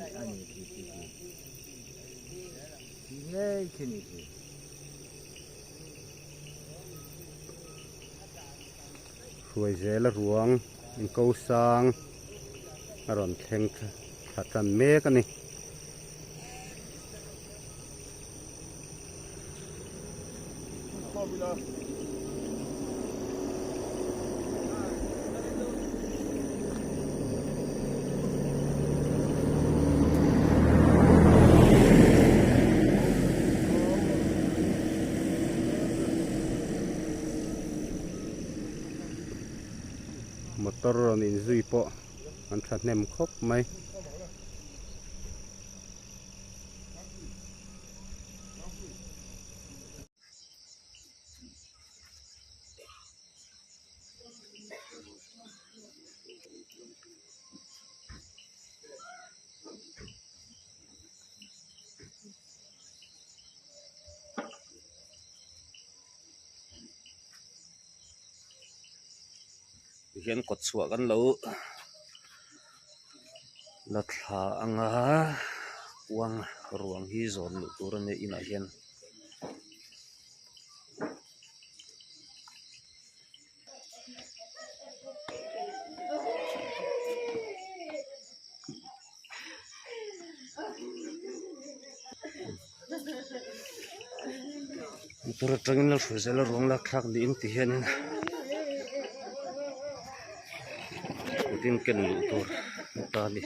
a ni khi khi khi khi ngei khi ni khi. Hruai zela ruang inko sang a rawn thleng thla tan mek a ni. Motor rawn inzui pawh an thahnem khawp mai. Tihian kawtchhuah kan lo la thla anga kuang ruang hi zawn luh tur a nia inah hian. Motor atangin la hruai zel a ruang lak thlak niin ti hianin kut in ken luh tur a ta a ni.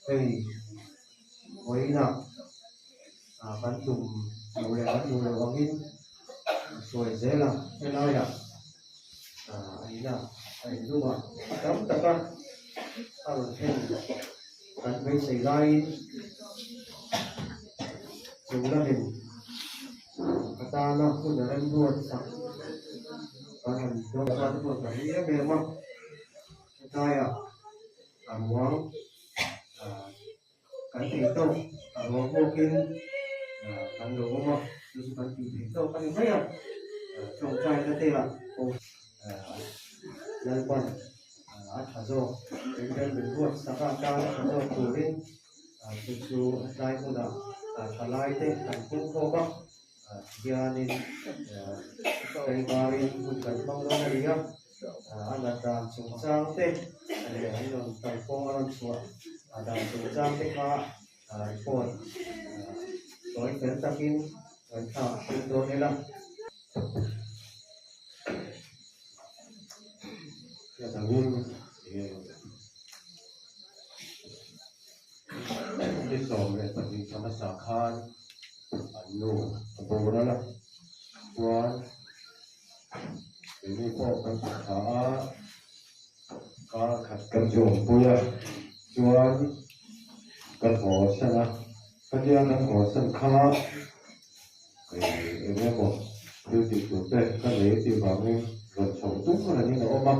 Hei vawiinah kan tum lo leh kan duh loh angin sawi zel a helaiah a inah a inlum a tam taka a rawn thlen kan beisei laiin chu lamin a tana hun a remruat sak kan han dawn chuan pawh ka ring em em a hetlaiah a ruang kan thei tawk a ruang bawkin kan lo awm a chu chu kan tih theih tawk a ni mai a tawngtaina te ah pawh. Lalpan a tha zawk engvel min ruat sak a tan a tha zawk turin chu chu a tlai hmunah thalai te kan pung khawm a tihianin tlaivarin hun kan hmang dawn a ni a a nat dan chungchang te leh an rawn kalkawng a rawn chhuah dan chungchang te kha report tawi fel takin ngaihthlak tum dawn ila. Hetiangin ni 12 thla hmasa khan an nu a boral a, chuan keini pawh kan chhuk thla a, kar khat kan zawmpui a, chuan kan haw san a, khatia kan haw san kha eng emaw thil tih tur te ka nei tih vangin rawn chho tum rengin a awm a,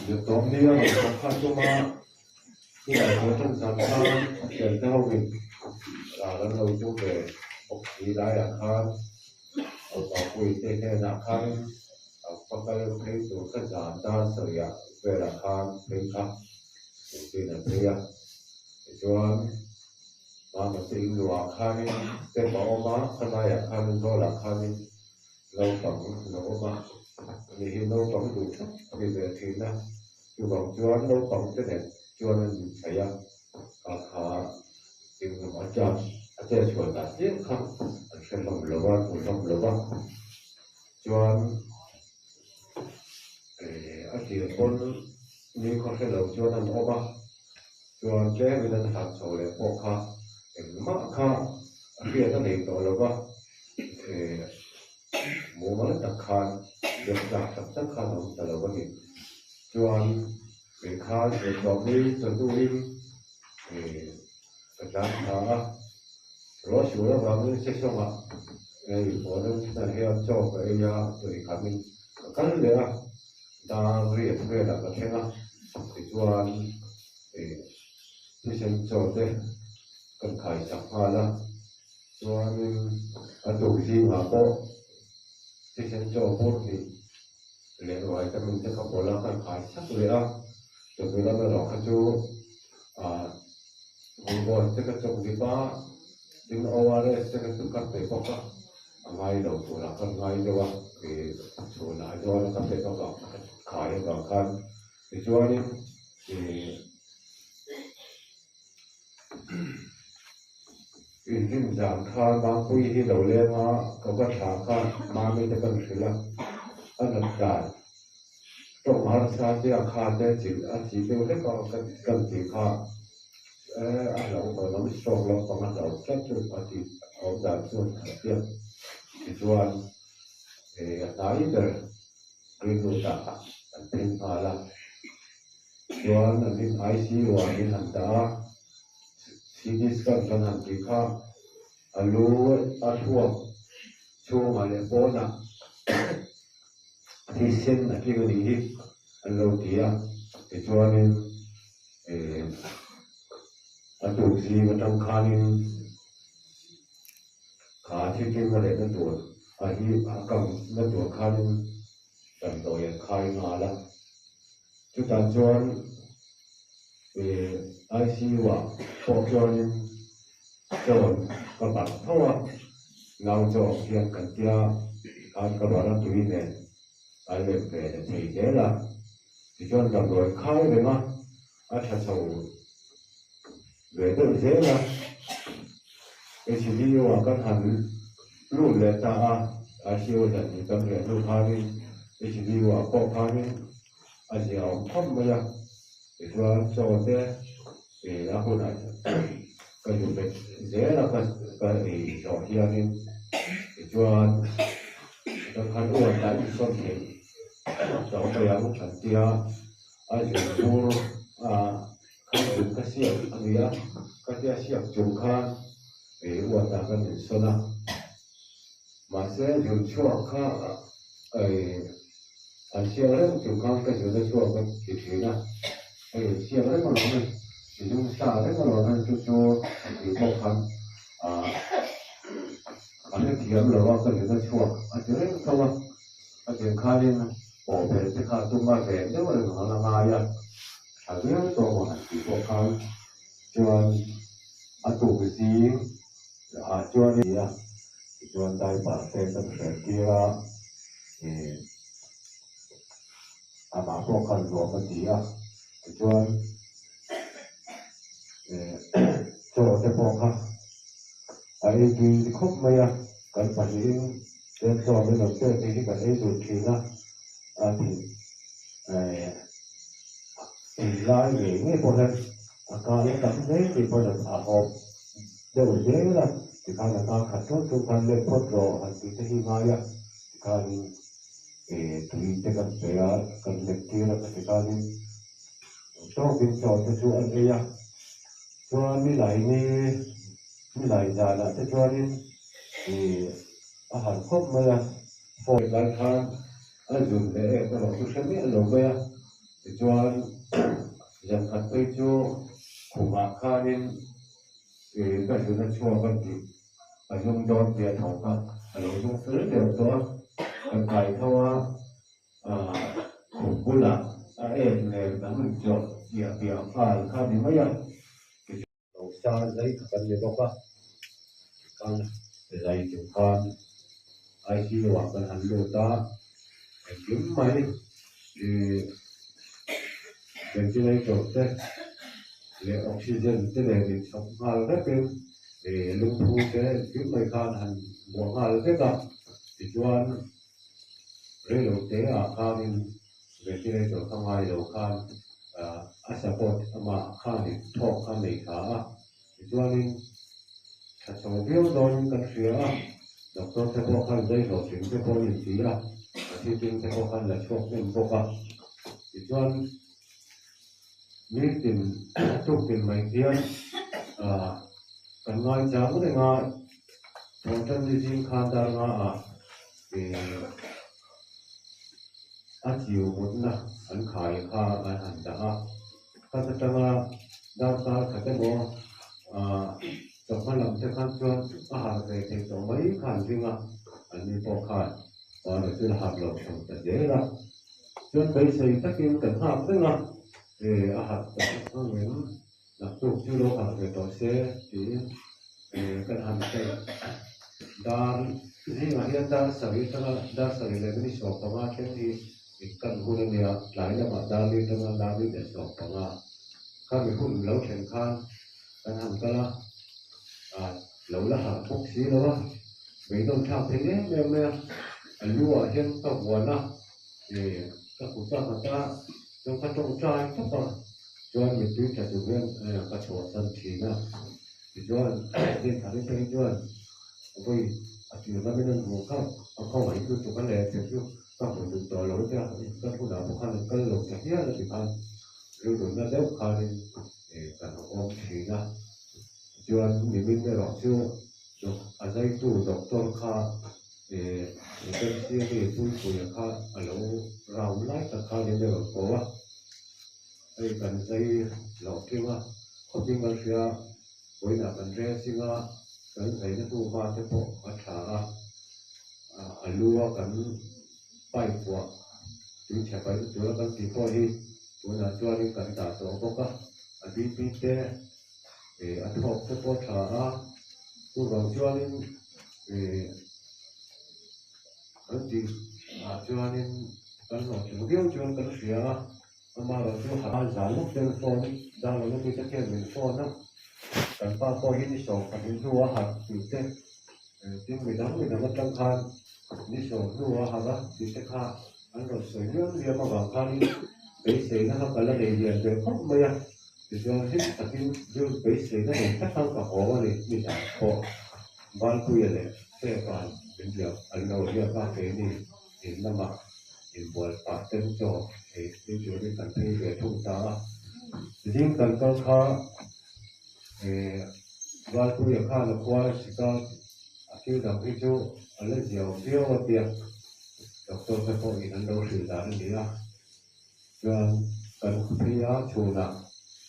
zirtawm ni a rawn chho kha tum a, chutah chuan tan zan khan a thiante hovin ral an lo tum ve bawk si laiah khan Awpapui te hnenah khanin a va kal phei tur kha zan dar sarih velah khan phei kha engtin an phei a, tichuan Mama te in luah khanin step a awm a, khalaiah khanin zawlah khanin naupang a awm a, ani hi naupang duh tak a ni ve thin a, chuvang chuan naupang te nen chuan an inchhaih a, kha kha ding lam a charge a che chhuah dah chiah kha an hre hlawm lo va, an hmu hlawm lo va, chuan a tir pawn ni khaw hre lo chuan an awm a. Chuan tlemin an harh chho leh pawh kha engmah kha a hriat a nei tawh lo va, mumal tak khan biak tlak tak tak khan a awm ta lo a ni. Chuan kei kha zirtawpni chawhnuin ka tlan thla a, ruah sur avangin sesawngah hei pawn hian chaw ka ei a, tui khamin ka kal leh a. Dar riat velah ka thleng a, tichuan ih thisen chaw te kan khai sak nghal a, chuanin a tuk zingah pawh thisen chaw bur hnih leh vitamin te kha pawlh a kan khai sak leh a, chawhnu lam erawh kha chu ah glucose te ka chawk dip a, tin ORS te ka ka pe bawk a. A ngai lo turah ka ngai deuh a, ih chhunah chuan ka pe bawk a, ka khai avang khan tichuanin ih inrin zan kha Mangpui hi lo leng a, ka va thla kha Mami te kan hrilh a, a nat dan tawng harsa te a kha te chilh a chi deuh hlek a kan tih kha. A hlauh tawh lo stroke lampang a hlauh tlat chu a tih awm dan chu a chiang. Tichuan a hnai ber Greenwood ah an phei nghal a, chuan an in ICU ah min han dah a, CT scan kan han tih kha a lu a thluak chhungah leh pawnah thisen a tling a nih hi an lo ti a, tichuanin. A tuk zing atang khanin kha thiltling a lehna tur a hi a kangna tur khanin damdawi an khai nghal a. Chutah chuan ICU ah pawh chuanin chaw ka barh tho a, nau chaw ang hian kan tia khan ka barh a tui nen a lem ve leh thei zel a. Tichuan damdawi khai reng a, a tha chho ve deuh zel a. HDU ah kan han lut leh ta a, ICU zan in kan riah hnu khanin HDU ah pawh khanin a zia awm khawp mai a. Tichuan chaw te a hunah ka zu bet zel a ka ei zawh hianin tichuan kan han uan dah insawn theih tawh mai ang kan tia a zun bur a khan zun ka siak a ni a ka tia siak chung khan ei uan dah kan insawn a mahse zun chhuak kha ei an siak reng chung khan ka zun a chhuak a ti thin a. Hei siak reng alawm hei i zum sa reng alawm hei chu chu a tih pawh khan ah a hrethiam lo a ka zun a chhuak a ti reng tho a a ti. Tiang khanin pawh ber te kha tum a ven deuh reng ang a ngai a, tha viau tawh maw han tih pawh khan chuan a tuk zing ah chuan a ni a, tichuan diaper te kan hren tir a, ih amah pawh khan nuam a ti a, tichuan ih chaw te pawh kha a ei tui khawp mai a, kan pahnihin. Chuan chaw min rawn pek hi kan ei duh thin a, a ti ei lai ngei ngei pawh hian a kal a tam hle tih pawhin a hawp deuh zel a, tikhan a kal khat ṭun ṭun khan let phawt rawh han tih te hi ngai a, tikhanin tui te kan pe a, kan let tir a, tikhanin tawkin chaw te chu an ei a, chuan nilai ni nilai zanah te chuanin ih. A harh khawp mai a, phone lai khan a zun leh em erawh chu hre miah lo mai a, tichuan zan khat phei chu khumah khanin ih ka zun a chhuak a tih a zum dawn tih a tho kha a lo zum fel deuh tawh a, kan kai tho a, ah khum bulah a ek nen kan inchawh piah piah nghal kha ni mai a. Lo sa zai kha kan ni bawk a, tikhan zai chung khan ICU ah kan han lut a, engkim mai ih ventilator te leh oxygen te nen inchhawp nghal vekin ih lungphu te engkim mai khan han buah nghal vek a, tichuan reilote ah khanin Ventilator ka ngai lo khan a support amah khanin thawk kha nei tha a, tichuanin tha chho viau dawnin kan hria a, doctor te pawh khan zai hlawhtling te pawh an inti a, a thiltling te pawh khan la chhuak hnem bawk a, tichuan nitin tuktin mai hian kan ngaichang reng a, thawhtan ni zing khan dar nga ah A chiu mutna an khai kha an han dah a, khat atanga darkar khat emaw chawhma lam te khan chuan a harh ve thei tawh mai kha an ring a, an ni pawh khan Pawna chu la harh lo chho ta zel a, chuan beisei takin kan nghak reng a, a harh tawh ang em? Naktuk chu lo harh ve tawh se tiin kan han sawi. Dar zingah hian dar sarih atanga dar sarih leh minute 15 thleng hi inkan hun a nia, tlai lamah dar li atanga dar li leh 15. Khami hun lo thlen khan kan han kal a, lo la harh bawk si lo a, beidawn thlak thei em em mai a, a lu ah hian ka vuan a, ka kut a nghat a, chuan ka tawngtai tawp a. Chuan mittui tla tur hian ka chhuahsan thin a, tichuan Dinthari phei chuan vawi a tir lamin an hmuh kha a khawngaih lutuk a leh che chu ka hmu duh tawh lo te a, kan hunah pawh khan an kal lo ta hial a ti khan rilrunna deuh khanin kan awm thin a, tichuan nimin erawh chu a zaitu doctor kha Remsiami Puipuia kha a lo round lai tak khanin a rawn ko a. Hei kan zai loh tling a, khawpin kan hria, vawiinah kan dressing a, kan zaina hnu hma te pawh a tha a, a lu a kan pipe vuah tui chhe paih tura kan tih pawh hi tunah chuanin kan dah tawh bawk a, a BP te ih a thawk te pawh a tha a, chuvang chuanin ih kan tih ah chuanin kan hlawhtling viau chuan kan hria a. Amaherawh chu a zan lawk ten phone zan lo lawk te khian min phone a, kan pa pawh hi ni 12 hnu a harh tih te, tin midang midang atang khan ni 10 hnu a harh a tih te kha an rawn sawi liam liam avang khanin beiseina kha ka la nei lian ve khawp mai a, tichuan hlim takin rilru beiseina nei tak khan ka haw a ni, ni zan pawh Valpuia leh Fepa'n min riak an lo riak a keini. In lamah inbual pah ten chaw ei tui turin kan phei ve thung ta a. Zing kan kal kha eh Valpuia khan a khual a sik a, a thil dang hi chu a la ziau viau a tia doctor te pawhin an lo hrilh dan a ni a. Chuan kan phei a chhunah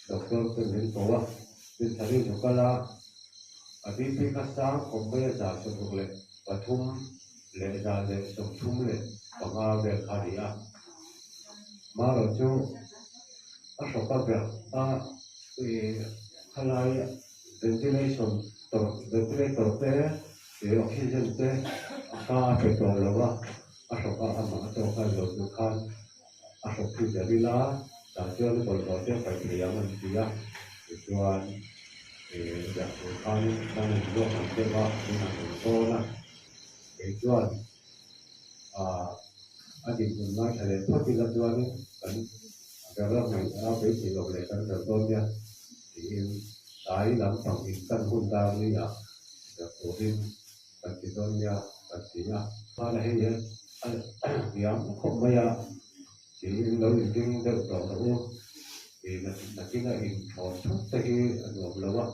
doctor te min ko a, tin thari zu kal a, a BP kha sang khawp mai a 163. leh 135 vel kha a ni a. Marawh chu a hrawka ber a khalai ventilation ventilator te leh oxygen te a ka a pe tawh lo a, a hrawka amah a tawk a zawh duh khan a hrawk phi ber ila tah chuan bawlhhlawh te a paih thei ang an ti a, tichuan riah tur khanin kan han ruak ang deuh a, min han rawn dawn a, kei chuan ah a dinhmun ngaithla leh phawt ila chuanin kan ber a ngaih a beisei loh leh kan ber dawn nia tiin tlai lampang intan hun dar ni ah ber turin kan ti dawn nia kan ti a. Hmana hei hian a hniam khawp mai a tiin lo inring deuh tawh rawh u ih nakin a inthawn thut te hi a nuam lo a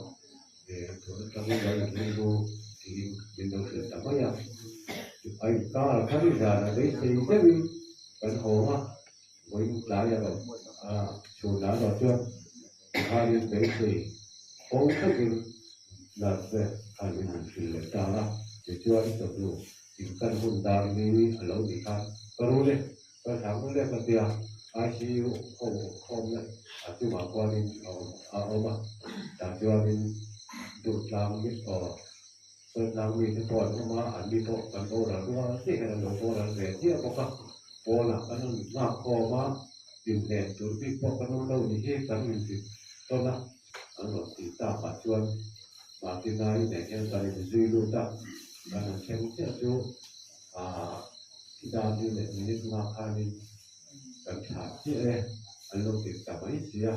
ih tun atangin lo inring ru tiin min lo hrilh ta mai a. A inkar kha ni zan a beisei deuhin kan hawng a, vawiin tlai erawh a chhunah erawh chuan khanin beisei kawng takin nurse te khan min han hrilh leh ta a, tichuan chawhnu inkan hun dar ni a lo nih khan ka rul e, ka thlang rul e ka tia ICU ho awmkhawmna a chungah khuanin a awm a awm a, tah chuanin duhtlang mi aw Sawihnang mite pawh an awm a, anni pawh kan boral rual chiah hian an lo boral ve chiah bawk a, pawnah kan rawn nghak khawm a, inhnen tur bik pawh kan awm lo ni hi kan inti tawn a, an rawn tih takah chuan Martina-i nen hian kan inzui lut a, kan han thleng chiah chu aah thi dan ni leh minute nghak khanin kan thlah chiah e, an lo ti ta mai si a,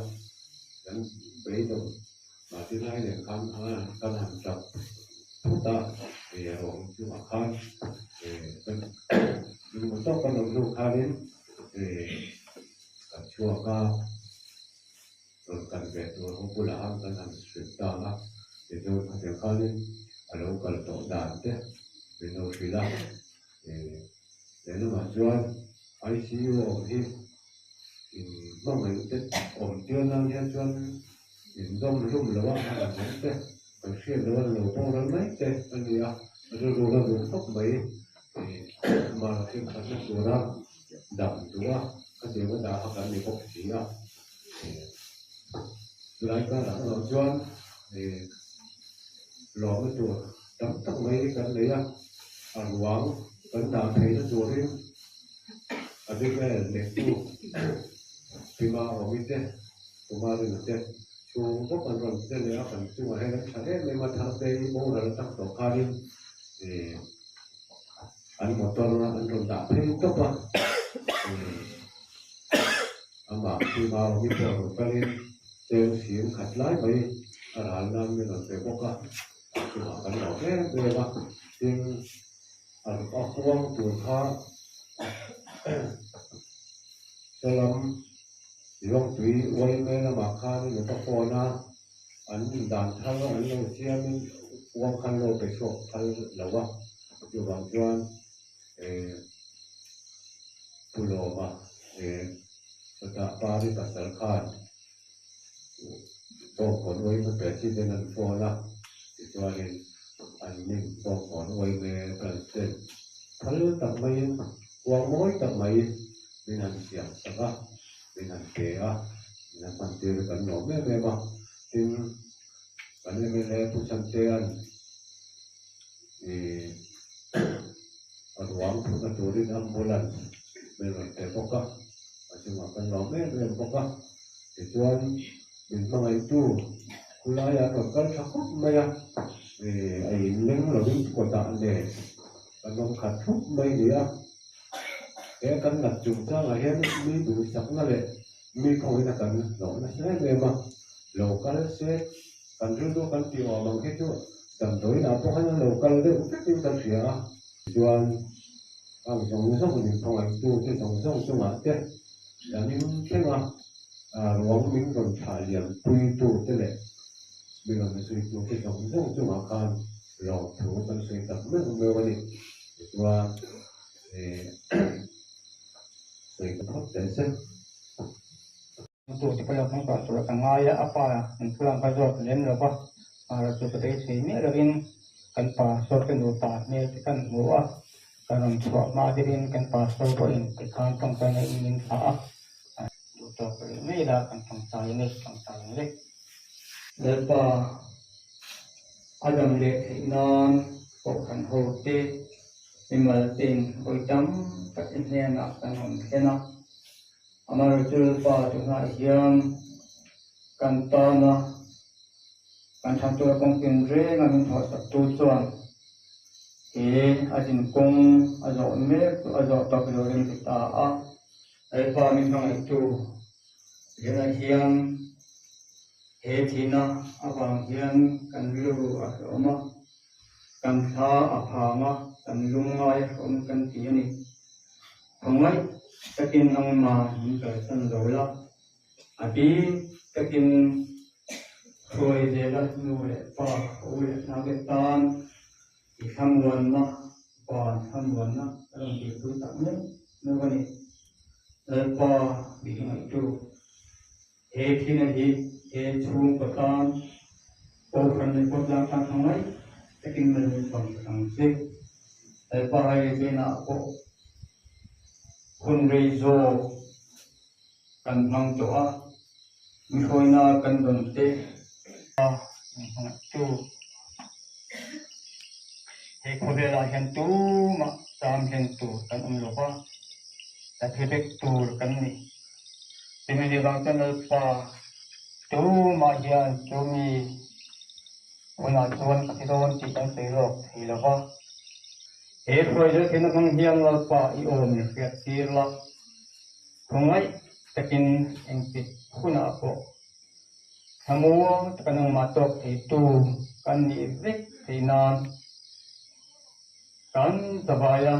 kan beidawng. Mahse lai nen khan kan han tap phut a, ruang chungah khan kan lungmaw tawk kan awm hnu khanin kan chhuak a, rawn kan ve tur ho bulah khan kan han hrilh ta a, tichuan khatiang khanin a lo kal tawh dan te min lo hrilh a, lehlamah chuan ICU awm hi in hmangaih te awm tir nan hian chuan In dawm hlum lo a, a han awm te, kan hriat lo a lo boral mai te a ni a, rilru la duh khawp mai. Amah thenkhatna tura dam duh a, khatiang a dah kha kan ni bawk si a. Chulai karah erawh chuan lawmna tur tam tak mai hi kan nei a, a ruang kan dah theihna turin Abigail Nektu Pima Awmi te, Kumarina te chhung bawk an rawn che leh a, kan chungah hian an tha em em a, Tharte i boral tak tawh khanin ih an motor an rawn dah phei tawp a, ih amah Pima Awmi pawh rawn kalin cheng sing khat lai mai a ral nan min rawn pe bawk a, a chungah kan lo em em a, tin a huang tur kha salam Zawngtui uaime lamah khan an va phone a, an dan thar an lo siamin uang khan lo pe chhuak phal lo a, chuvang chuan eh Pu Lawma eh chawtah Pari pasal khan Bawngkawn uaime President an phone a, tichuanin an ning Bawngkawn uaime President phal tak maiin uang mawi tak mai min han siam sak a, min han pe a, min han hman tir kan lawm em em a, tin kan mla Pu Chhantea'n ih a ruang phurhna turin ambulance min rawn pe bawk a, a chungah kan lawm em em bawk a, tichuan min hmangaihtu khulaiah an rawn kal tha khawp mai a, ih a inleng lovin kawtah nen kan awm khat thup mai ni a. He kan nat chungchangah hian mi duhsakna leh mi khawngina kan hlawh nasa em em a, lo kal se kan rilru kan tih awm ang hi chu damdawiinah pawh hian an lo kal deuh vekin kan hria a. Tichuan, ang zawng zawng min khawngaihtute zawng zawng chungah te danin thleng a, ruang min rawn thlah liam puitute leh mi rawn zuitute zawng zawng chungah khan lawmthu kan sawi tak meuh meuh a ni. Tichuan. Sawi ka phawt teh se. Tur te pawh kan kah tur a ka ngai a, a pa an thulang kha zawt lem lo va, mahla chu ka beisei miah lovin kan pa sawrte nupa hmel te kan hmu a. Kan rawn chhuah hma deuhin kan pastor pawhin tikhan tawngtaina in min thlah a, duh tawk rih mai ila kan tawngtai a ni, tawngtai ang le. Lalpa a dam leh theih nan kohhran ho te mimal tein hawi tam tak i hnenah kan rawn thlen a, amaherawhchu Lalpa tunah hian kan tana kan chhantu a kawng tinreng a min thawhsaktu chuan he a zinkawng a zawh mek chu a zawh tawp lo rem ti ta a. Lalpa min hmangaihtu Tunah hian he thihna avang hian kan rilru a hlawm a, kan thla a phang a, kan lungngai a hlawm kan ti a ni. Khawngaih takin nangmah min kalsan lo la, a bik takin hruai zela nu leh pa, u leh naute tan i thlamuanna, van thlamuanna a rawn tirpui tak meuh meuh a ni. Lalpa bih ngaihtu, he thina hi he chhungkaw tan Kohhran leh khawtlang tan tha ngai takin mal min sawm sak ang che. Lalpa hei zenah pawh hun rei zawk kan hmang tawh a, mihruaina kan dawn te a inhmangaihtu he khawvelah hian tumah cham hlen tur kan awm lo va, la thi vek tur kan ni. Chumi ni vang chuan Lalpa tumah hian chumi hunah chuan ka thi dawn tih kan sawi lawk thei lo va. He hruaizel theihna hmang hian Lalpa i aw min hriat tir la. Khawngaih takin engtik hunah pawh thlamuang taka nangmah tawk theitu kan nih vek theih nan kan zavaia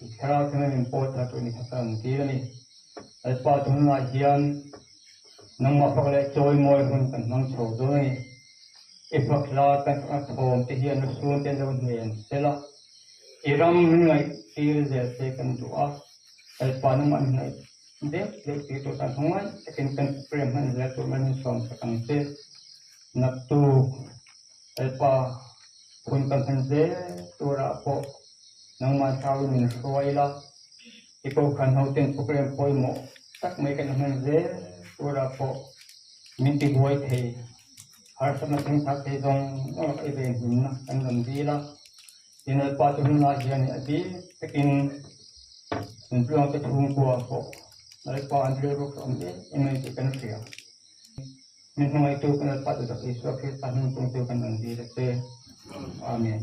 i thlarau thlenga min pawh thar tur ni kha ka rawn dil a ni. Lalpa tunlai hian nangmah fak leh chawimawi hun kan hmang chho dawn a ni. I fak hla kan sakna thawm te hian lusun te an lo hnen sel a, i ram min ngaihtir zel te kan duh a. Lalpa nangmah min hnaih deuh deuh tir tur tan hmangaih takin kan prem hman zel tur man min sawm sak ang che. Naktuk Lalpa hun kan hman zel turah pawh nangmah thau in min hruai la, i kohhran ho ten program pawimawh tak mai kan hman zel turah pawh min ti buai thei. Harsatna thleng thak thei zawng zawng laka i venhimna kan rawn dil a. Tin Lalpa chu hunlai hian a bik takin an tluangte chhungkua pawh Lalpa an rilru ka awm em em a ni tih kan hria. Min hmangaihtu kan Lalpa duhtak Isua Krista hming chungtu kan rawn dil a che. Amen.